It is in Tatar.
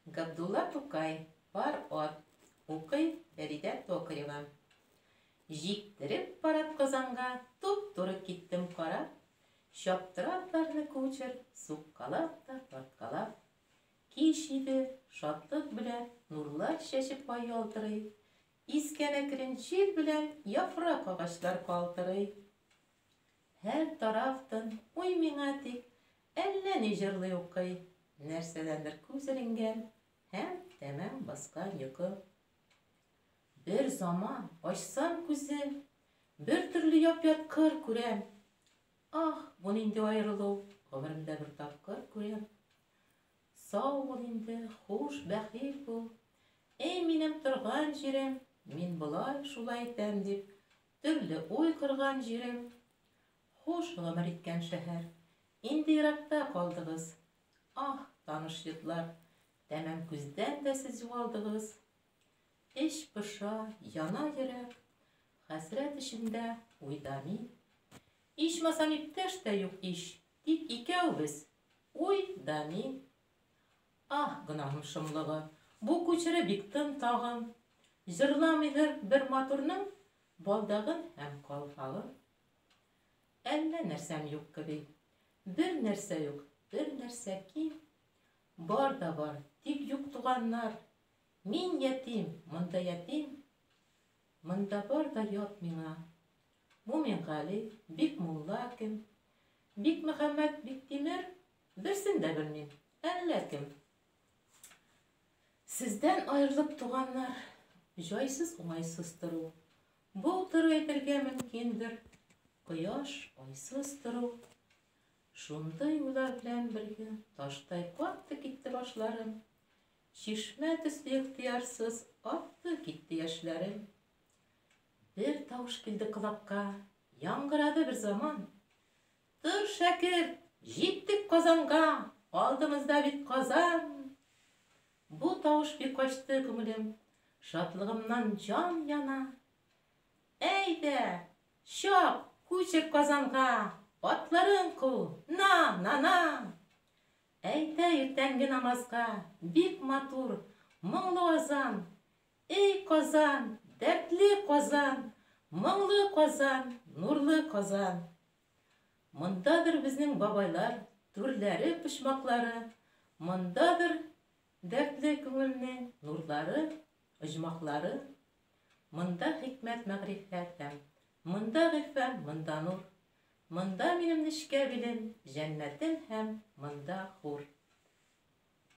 Габдулла Тукай, Пар ат, укый Фәридә Токарева. Җиктереп парад Казанга, туп-туры киттем карап. Чаптыра атларны кучер, суккалап та тарткалап. Кич иде, шатлык белән нурлар чәчеп ай ялтырый. Искән әкрен җил белән яфрак агачлар калтырый. Һәр тараф тын, уй миңа тик әллә ни җырлый укый. Нәрсәдәндер күз эленгән һәм тәмам баскан йокы. Бер заман ачсам күзем, бер төрле яп-ят кыр күрәм. Ах, бу нинди аерылу, гомеремдә бер тапкыр күрәм. Сау бул инде, хуш, бәхил бул. Эй, минем торган җирем, мин болай, шулай итәм дип, Төрле уй корган җирем. Хуш, гомер иткән шәһәр. Инде еракта калдыгыз. Аһ, таныш йортлар, тәмам күздән дә сез югалдыгыз. Эч поша, яна йөрәк, хәсрәт эчендә уйда мин. Ичмасам иптәш тә юк ич, тик икәү без, уй да мин. Аһ, гөнаһым шомлыгы, бу күчере бик тын тагын. Җырламыйдыр бер матурның балдагын һәм калфагын. Әллә нәрсәм юк кеби. Бер нәрсә юк, бер нәрсә ким. Бар да бар, тик юк туганнар. Мин ятим, монда ятим. Монда бар да ят миңа. Бу Мингали, Бикмулла кем? Бикмөхәммәт Биктимер? Берсен дә белмим, әллә кем. Сездән аерылып туганнар, җайсыз уңайсыз тору. Бу тору әйтергә мөмкиндер, кояш, айсыз тору. Шундый уйлар белән бергә таштай катты китте башларым. Чишмә төсле ихтыярсыз акты китте яшьләрем. Бер тавыш килде колакка, яңгырады бер заман. Тор, шәкерт, җиттек Казанга, алдымызда бит Казан! Бу тавыш бик ачты күңелем, шатлыгымнан җан яна. Әйдә, чап, күчер Казанга, атларын ку, на, на, на! Әйтә иртәнге намазга, бик матур, моңлы азан. Эй, Казан, дәртле Казан, моңлы Казан, нурлы Казан! Мондадыр безнең бабайлар түрләре, почмаклары, Мондадыр дәртле күңелнең нурлары, оҗмахлары. Монда хикмәт, мәгърифәт һәм монда гыйрфан, монда нур. Монда минем нечкә билем, җәннәтем һәм монда хур.